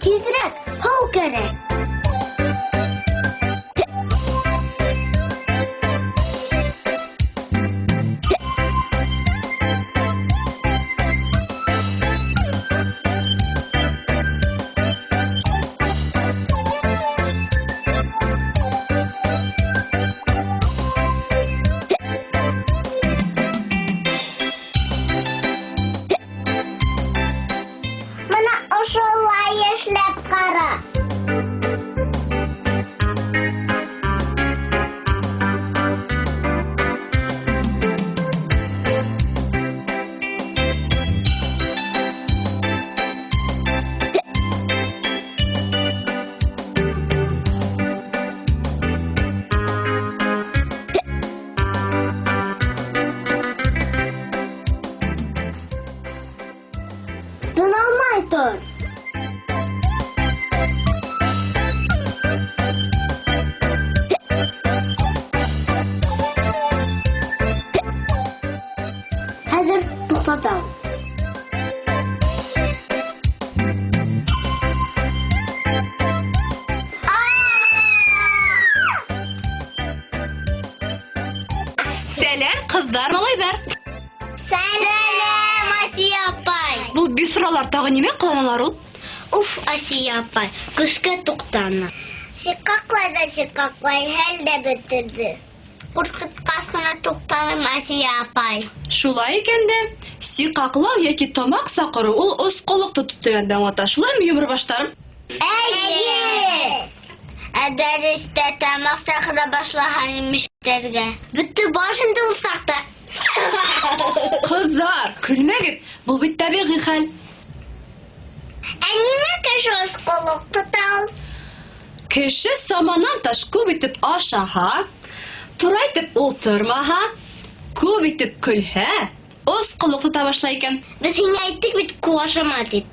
Тиҙерәк, һыу кәрәк. Бына ошолай эшләп ҡара. Тын алмай тор. Хәҙер туҡтатам. Сәләм, ҡыҙҙар, малайҙар. Сәләм, Асия апай. Был бисралар тағы нимә ҡыланалар ул? Уф, Асия апай, көскә туҡтаны. Сиҡаҡлай ҙа сиҡаҡлай, хәл дә бөтөрҙө. Ҡурҡытҡас ҡына туҡтаным, Асия апай. Шулай икән дә, сиҡаҡлау йәки тамаҡ саҡырыу ул осҡолоҡ тотоп тигәнде аңлата. Шулаймы, йомро баштарым? Эйе! Ә дәрестә тамаҡ саҡыра башлаһа имештәргә. Бөттө баш инде ул саҡта. Ҡыҙҙар, көлмәгеҙ, был бит тәбиғи хәл. Ә ниңә кеше осҡолоҡ тота ул? Кеше саманан таш күп итеп ашаһа, тура итеп ултырмаһа, күп итеп көлһә, осҡолоҡ тота башлай икән. Беҙ һиңә әйттек бит күп ашама тип.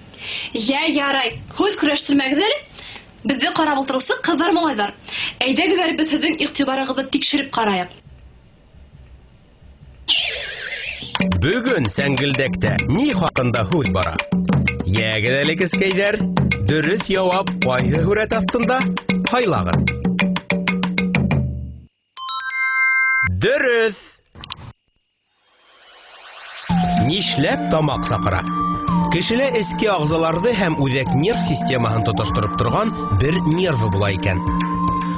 Йә, ярай, һүҙ көрәштермәгеҙ әле. Беҙҙе ҡарап ултырыусы ҡыҙҙар, малайҙар. Әйҙәгеҙ әле беҙ һеҙҙең иғтибарығыҙҙы тикшереп ҡарайыҡ. Бөгөн сәңгелдәктә ни хаҡында һүҙ бара? Йәгеҙ әле, кескәйҙәр, дөрөҫ яуап ҡайһы һүрәт аҫтында? Һайлағыҙ. Дөрөҫ. Нишләп тамаҡ саҡыра? Кешелә эске ағзаларҙы һәм үҙәк нерв системаһын тоташтырып торған бер нервы була икән.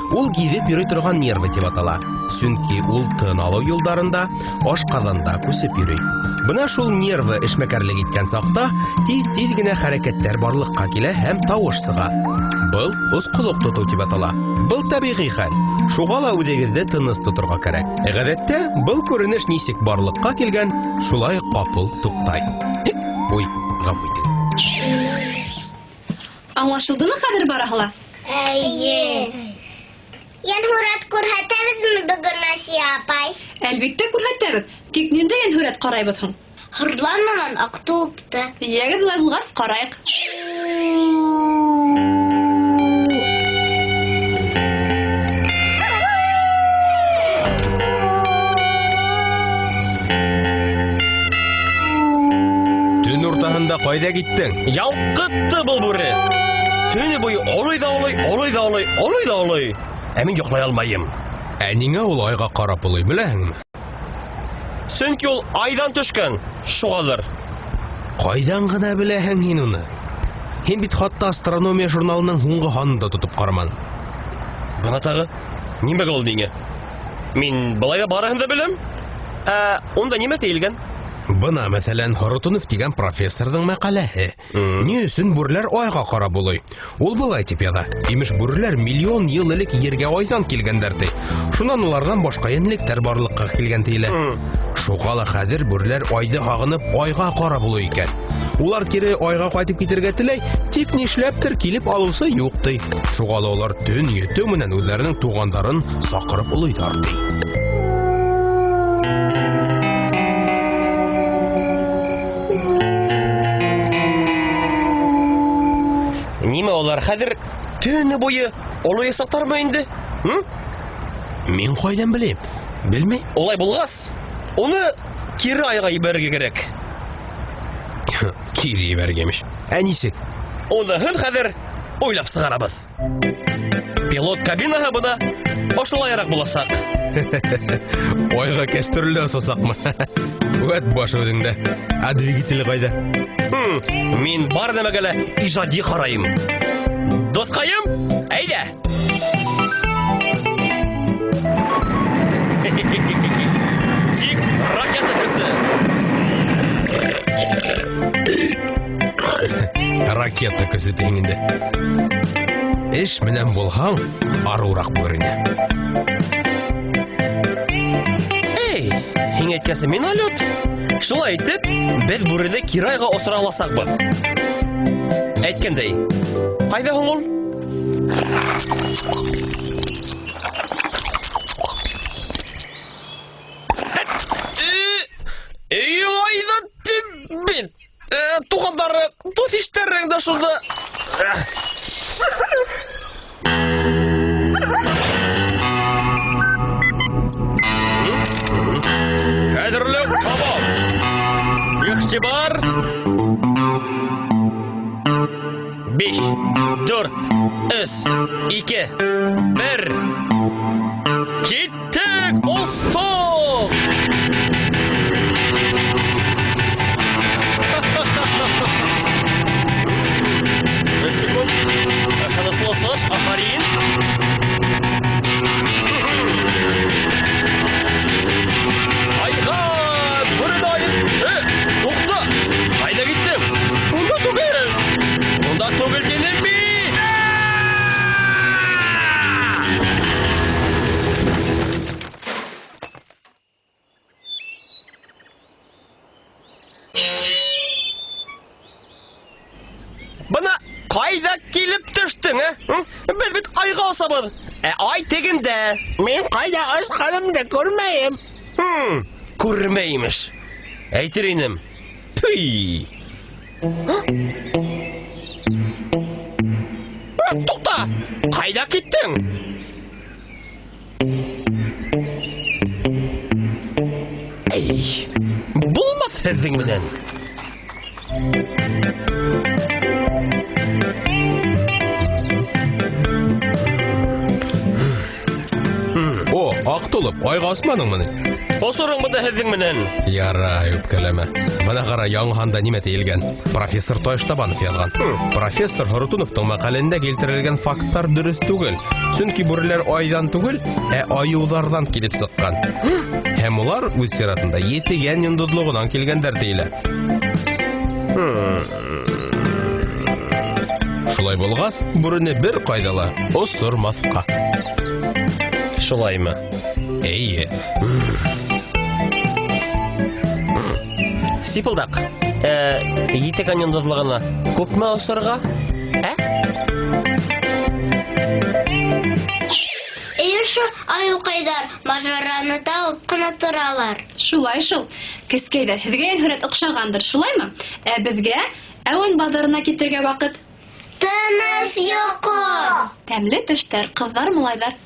Ул гиҙеп йөрөй торған нервы тип атала. Сөнки ул тын алыу юлдарында, ашҡаҙанда күсеп йөрөй. Бына шул нервы эшмәкәрлек иткән саҡта тиҙ-тиҙ генә хәрәкәттәр барлыҡҡа килә һәм тауыш сыға. Был осҡолоҡ тотоу тип атала. Был тәбиғи хәл. Шуға ла үҙегеҙҙе тыныс тоторға кәрәк. Ғәҙәттә был күренеш нисек барлыҡҡа килгән, шулай ҡапыл туҡтай. Уй, ғәфү итегеҙ. Аңлашылдымы хәҙер барыһы ла? Эйе. Йәнһүрәт күрһәтәбеҙме бөгөн, Асия апай? Әлбиттә күрһәтәбеҙ. Тик ниндәй йәнһүрәт ҡарайбыҙ һуң? Һырлан менән Аҡтулыпты. Йәгеҙ, улай булғас, ҡарайыҡ. Төн уртаһында ҡайҙа киттең? Ялҡытты был бүре. Төнө буйы олой ҙа олой, олой ҙа олой, олой ҙа олой. Ә мин йоҡлай алмайым. Ә ниңә ул айға ҡарап олой, беләһеңме? Сөнки ул айҙан төшкән, шуғалыр. Ҡайҙан ғына беләһең һин уны? Һин бит хатта астрономия журналының һуңғы һанын да тотоп ҡараманың. Бына тағы, нимәгә ул миңә? Мин былай ҙа барыһын да беләм. Ә унда нимә тейелгән? Бына, мәҫәлән, Хоротунов тигән профессорҙың мәҡәләһе. Ни өсөн бүреләр айға ҡарап улый? Ул былай тип яҙа. Имеш, бүреләр миллион йыл элек ергә айҙан килгәндәр ти. Шунан уларҙан башҡа йәнлектәр барлыҡҡа килгән тиелә. Шуға ла хәҙер бүреләр айҙы һағынып айға ҡарап улый икән. Улар кире айға ҡайтып китергә теләй, тик нишләптер килеп алыусы юҡ ти. Шуға ла улар төн етеү менән үҙҙәренең туғандарын саҡырып улыйҙар ти. Нимә улар хәҙер төнө буйы олоясаҡтармы инде? Мин ҡайҙан беләм? Белмәй. Улай булғас, уны кире айға ебәрергә кәрәк. Кире ебәрергә имеш. Ә нисек? Уныһын хәҙер уйлап сығарабыҙ. Пилот кабинаһы бына ошолайыраҡ буласаҡ. Айға кәстрүлдә осасаҡмы? Үәт баш үҙеңдә. Ә двигателе ҡайҙа? Мин бар нәмәгә лә ижади ҡарайым. Дуҫҡайым, әйҙә! Тик ракета көсө. Ракета көсө тиһең инде. Эш менән булһаң, арыуыраҡ булыр ине. Эй, һиңә әйткәсе минолет. Шулай итеп, беҙ бүрене кире айға осора аласаҡбыҙ. Әйткәндәй, ҡайҙа һуң ул? Өйөң айҙа тип бит. Туғандары, дуҫ-иштәрең дә шунда. Әҙерлек тамам. Иғтибар. 5, 4, 3, 2, 1. Киттек, остоq! Бер секунд. Ышаныслы осош, афарин. Айға, бүрен айын. Туҡта! Ҡайҙа киттең? Унда түгел. Унда түгел тинем бит. Бына ҡайҙа килеп төштөң, ә? Беҙ бит айға осабыҙ. Ә ай тегендә. Мин ҡайҙа осҡанымды күрмәйем. Күрмәй имеш. Әйтер инем. Пүй. Туҡта! Ҡайҙа киттең? Эй, булмаҫ һеҙҙең менән. О, аҡ толоп, айға османыңмы ни? Осорың бында һеҙҙең менән. Ярай, үпкәләмә. Бына ҡара, яңы һанда нимә тейелгән? Профессор Тайыштабанов яҙған. Профессор Хоротуновтың мәҡәләһендә килтерелгән факттар дөрөҫ түгел. Сөнки бүреләр айҙан түгел, ә айыуҙарҙан килеп сыҡҡан. Һәм улар үҙ сиратында етегән йондоҙлоғонан килгәндәр тейелә. Шулай булғас, бүрене бер ҡайҙа ла осормаҫҡа. Шулаймы? Эйе. Сипылдаҡ, етегән йондоҙлоғона күпме осорға? Ә? Эйе шул, айыуҡайҙар мажараны табып ҡына торалар. Шулай шул. Кескәйҙәр, һеҙгә йәнһүрәт оҡшағандыр, шулаймы? Ә беҙгә әүен баҙарына китергә ваҡыт. Тыныс йоҡо! Тәмле төштәр, ҡыҙҙар, малайҙар.